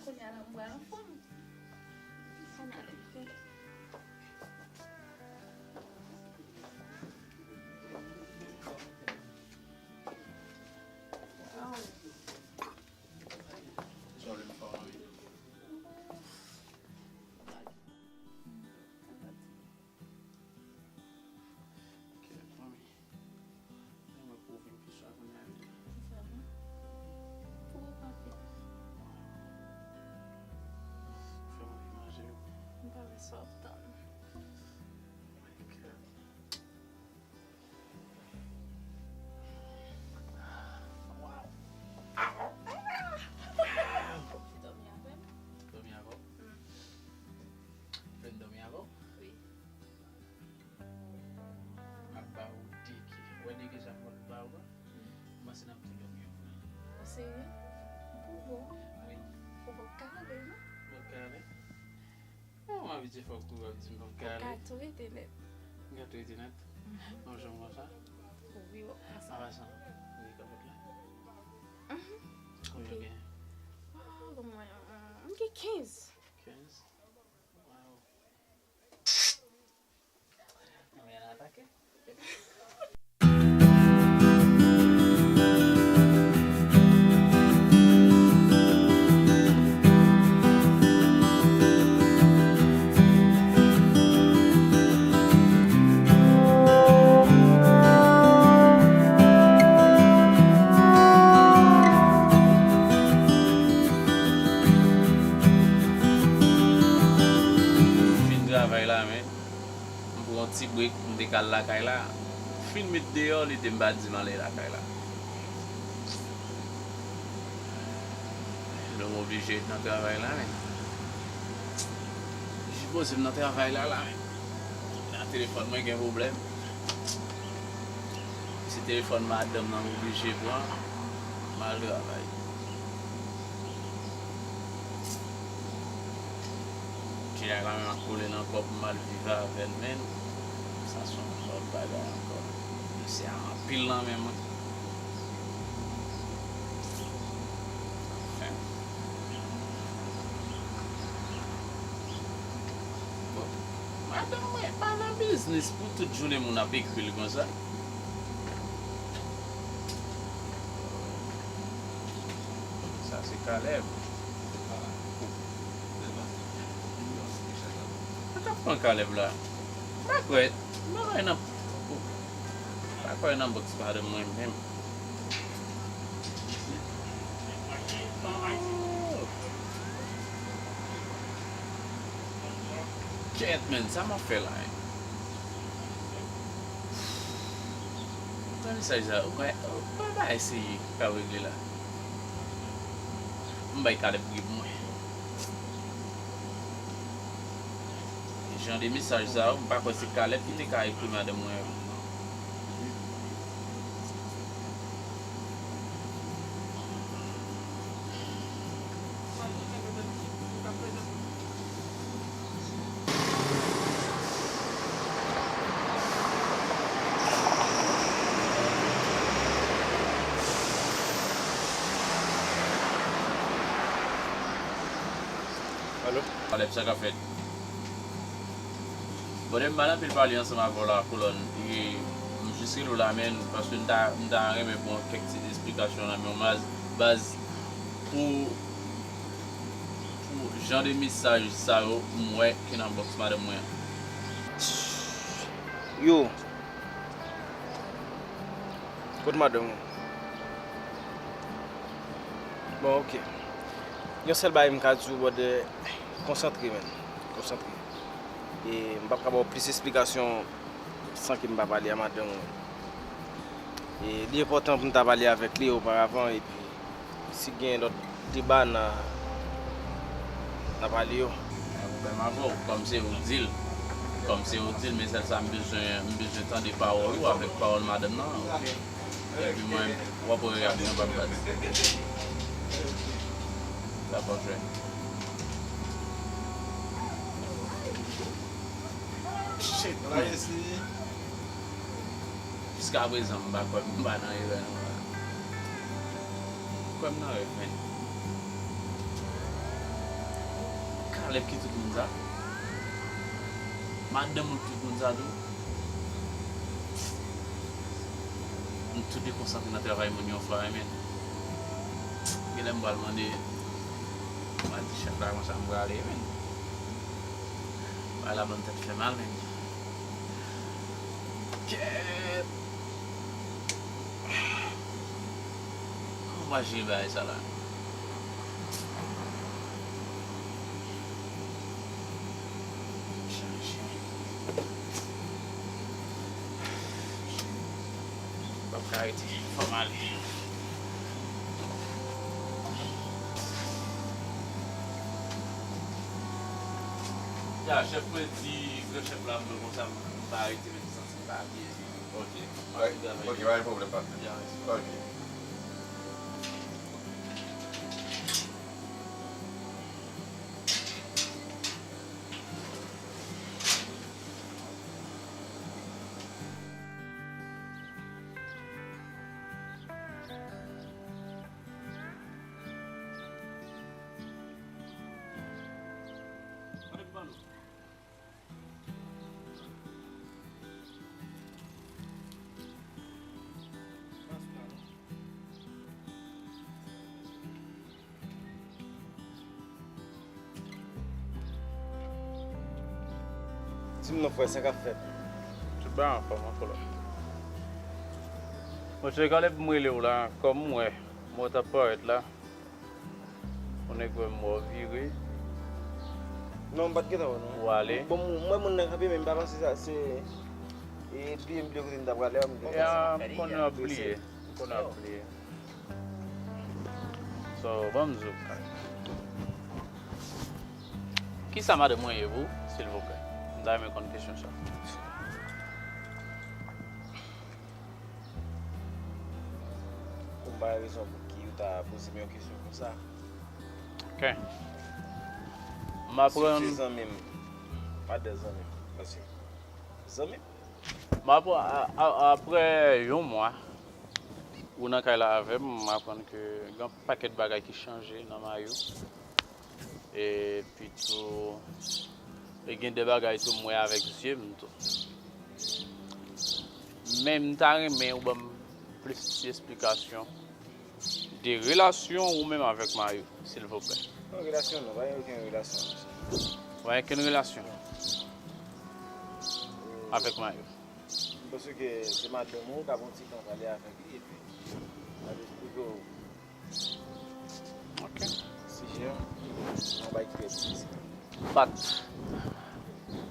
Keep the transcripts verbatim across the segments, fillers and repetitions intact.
Kounye a la, m pral anfòm. Ann ale, gade. Aw. Sorry, m pa anvi. Kèt, manmi. Mwen pou w vin pi swa kounye a, wi. Sa va? Pou ou, papi. Fè m anvi manje, wi. M pa wè sa w ap tann. My God. Wow. Dòmi avè m? Dòmi avè w? Mm. Vin dòmi avè w? Wi. M ap ba ou deke. Ou wè deke sa m konn ba ou an? M panse n ap tou dòmi ansanm. Ou serye? Pou bon? Wi. Ou p ap kale, non? Ou p ap kale? Non, m abitye fòk ou ap di m p ap kale. Ou ka tou rete nèt. M ka tou rete nèt? Mhm. Yon jan konsa? Wi, w ap pran sa. Apa sa? Wi, kapòt la? Mhm. Konbyen w gen? Ah, bon, mwen, m gen kenz. Kenz? Wow. Mwen atake. Fin travay la, men. M pran yon ti brek, m te ka al lakay la. Fin met deyò, li te m pa di m ale lakay la. Nou oblije ret nan travay la, men. Sipoze m nan travay la, la, men. Nan telefòn mwen gen pwoblèm. Se telefòn madanm nan m oblije pran. M al travay. Ti a kanmenm ap kole nan kò pou m al viv avè l, men sa se yon lòt bagay ankò. Dosye a anpil nan men mwen. Anfen. Bon, madanm mwen pa nan biznis pou tout jounen moun ap ekri l konsa. Sa se Caleb. Sa k ap pran Caleb la? M pa kwè, m pa kwè nan, m pa kwè nan boks madanm mwen menm. Oh. Kèt, men, sa m ap fè la, hein? Pran mesaj sa, ou kwè, ou kwè bagay serye k ap regle la? M bay Caleb grip mwen. Jan de mesaj sa yo, m pa kwè se Caleb ki te ka ekri madanm mwen. Alo? Caleb, sa k ap fèt? Brother, m pa nan anpil pale ansanm avè w la, kolòn. E m jis rele w la, men, paske m ta, m ta renmen pran kèk ti esplikasyon nan men w, baz, baz, pou, pou jan de mesaj sa yo m wè ki nan bòks madanm mwen an. Yo. Kot madanm ou? Bon, oke. Yon sèl bagay m ka di w, brother, konsantre, man. Konsantre. E m p ap ka ba w plis esplikasyon san ke m pa pale a madanm ou. E li enpòtan pou m ta pale avèk li oparavan, epi si gen lòt deba, n a, n a pale yo. Pa gen pwoblèm avè w, kòm se ou k di l, kòm se ou k di l, men sèl sa m bezwen, m bezwen tande pawòl ou avèk pawòl madanm nan, oke? Epi mwen, w ap wè reyaksyon pa m, baz. Sa pa jwe. Shit, man. Jiskaprezan, m pa kwè m pa nan erè non, la. Kwè m nan rèv, man. Kalèb ki tout moun sa? Madanm ou tout moun sa tou? Nou tou dekonsantre nan travay moun yon fwa, wi, men. Genlè m pral mande, m pral di chèf la konsa m prale, men. Bagay la ban m tèt fè mal, men. Kèt! Kòman w va jere bagay sa la? Chanje. M p ap ka rete. Fò m ale. Ya, chèf mwen di, gran chèf la, mwen konsa, m pa rete, men m santi m pa byen. Ok. Ok, pa gen pwoblèm, patnè. Ya, mèsi. Ok. Di m non, frè, sa k ap fèt? Tout bagay anfòm, anfòm. Monchè Caleb, m rele w la, kòm m wè mwen t ap parèt la. Yon nèg wè m wè w vire. Non, m pa t gentan wè, non. Ou ale. Bon, m wè moun nan kanpe, men m pa panse sa se, e, B M W kote m t ap prale a, m te... Ya, m konnen w ap bliye. M konnen w ap bliye. So, ban m di w. Kisa madanm mwen ye pou ou, silvouplè? M ta renmen konn kesyon sa. Ou pa wè rezon pou ki ou ta poze m yon kesyon konsa. Ok. M aprann. Si w se zanmi m, pa de zanmi m, paske zanmi m. M aprann, a, a, apre yon mwa, ou nan kay la avè m, m aprann ke gen yon pakèt bagay ki chanje nan Mayou. Epi tou, e gen de bagay tou m wè avèk zye m tou. Men m ta renmen ou ban m plis ti esplikasyon de relasyon ou menm avèk Mayou, silvouplè. Non, relasyon, non, pa gen okenn relasyon. Pa gen okenn relasyon avèk Mayou. M panse ke se madanm ou, ou ka pran ti tan pale avèk li, epi l ap esplike w. Ok. Sijè an, yon bagay ki trè difisil. But,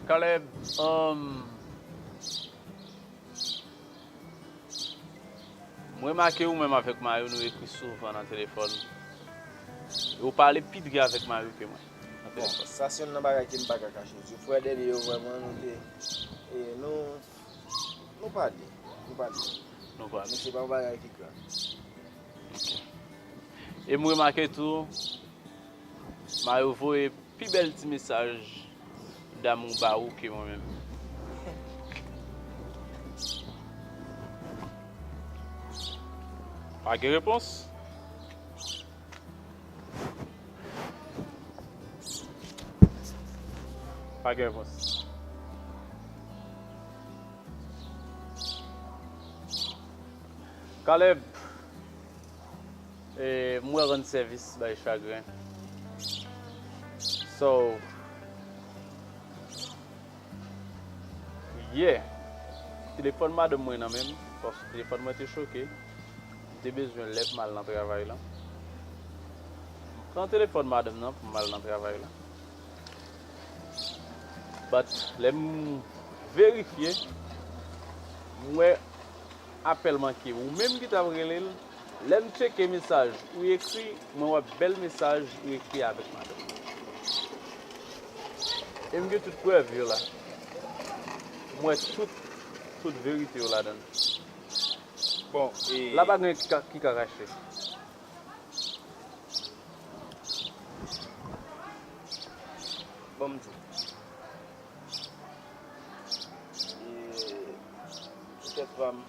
Caleb, um, m remake ou menm avèk Mayo, nou ekri souvan nan telefòn. E ou pale pi byen avèk Mayo ke mwen nan telefòn. Bon, sa se youn nan bagay ke m pa ka kache w. Frè Dèlye yo vrèman, nou te, e, nou, nou pale. Nou pale. Nou pale. Men se pa yon bagay ki grav. Ok. E m remake tou, Mayo voye pi bèl ti mesaj damou ba ou ke mwen menm. Pa gen repons? Pa gen repons. Caleb, e, m wè rann sèvis bay chagren. So, yeah. Telefòn madanm mwen nan men m, paske telefòn mwen te choke. M te bezwen lè pou m al nan travay la. M pran telefòn madanm nan pou m al nan travay la. But, lè m verifye, m wè apèl manke. Ou menm ki t ap rele l, lè m tcheke mesaj ou ekri, mwen wè bèl mesaj ou ekri avèk madanm. E m gen tout prèv yo la. M wè tout, tout verite yo ladan l. Bon, e... La pa gen ki ka, ki ka kache. Bon, m di w. E, poutèt pa m,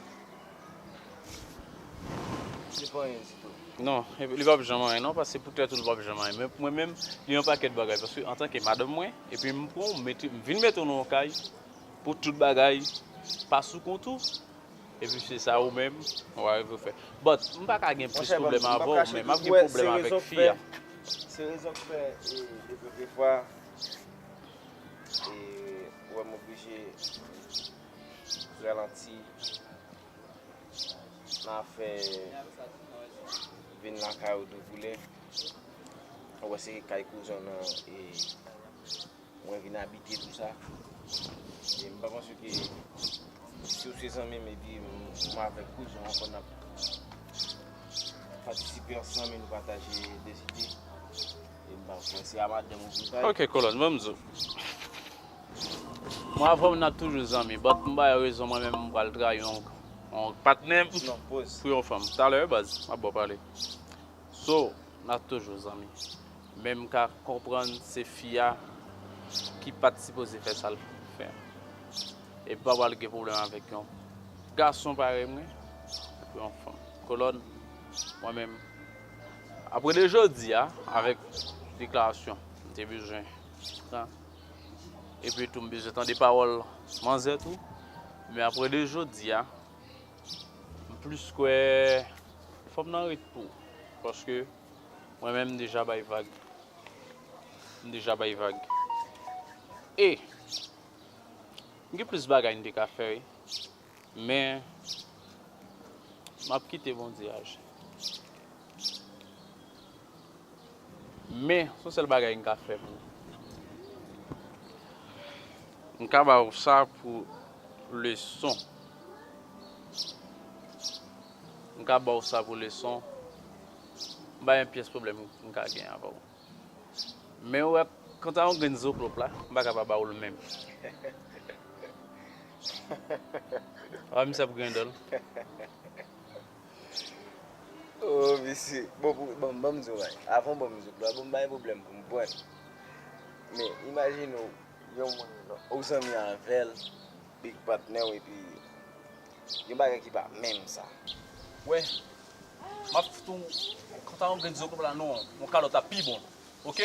se Anyen ditou. Non, li p ap janm anyen non, paske pou tèt ou li p ap janm anyen. Men pou mwen menm, li yon pakèt bagay, paske antanke madanm mwen, epi m pran w, m mete, m vin mete w nan yon kay, pou tout bagay pa sou kont ou, epi se sa ou menm, w a rive fè. But, m pa ka gen plis pwoblèm avè w, men m ap gen pwoblèm avèk fi a. Se rezon k fè, e, e, de fwa, e, ou wè m oblije ralanti nan afè vin lakay ou tou koulè. Ou wè se kay kouzen w nan, e, mwen vin abite tou sa. E m pa panse ke si w se zanmi m epi m, m avèk kouzen w ankò n ap patisipe ansanm e nou pataje de zide. E m pa kwè se a madanm ou pou l bay. Ok, Kolòn, ban m di w. Mwen avè w n ap toujou zanmi, but m ba yo rezon mwen menm m pral trayi yon, yon patnè m pou yon fanm. Talè, baz, m ap ba w pale. So, n ap toujou zanmi. Men m ka konprann se fi a ki pa t sipoze fè sa l fè. E m pa pral gen pwoblèm avèk yon gason parèy mwen, pou yon fanm. Kolòn, mwen menm, apre de jodi a, avèk deklarasyon, m te bezwen pran. Epi tou, m bezwen tande pawòl manzè tou. Men apre de jodi a, m plis kwè fanm nan ret pou ou. Paske mwen menm m deja bay vag. M deja bay vag. E m gen plis bagay m te ka fè, wi. Men, m ap kite Bondye aji. Men, se yon sèl bagay m ka fè pou ou. M ka ba w sa pou leson. M ka ba w sa pou leson. M pa gen pyès pwoblèm m ka gen avè w. Men ou wè, kanta yon grenn zoklop la, m pa ka pa ba w l menm. A, misye ap grendòl. Oh, mesye. Bon, pou, bon, ban m di w bagay. Avan w ban m di w bagay, bon, m pa gen pwoblèm pou m pran l. Men, imajine w, yon moun, ou zanmi avè l, big patnè w, epi yon bagay ki pa menm sa. Wè, m ap fout ou, kanta yon grenn zoklop la, non, yon kalòt ap pi bon. Ok?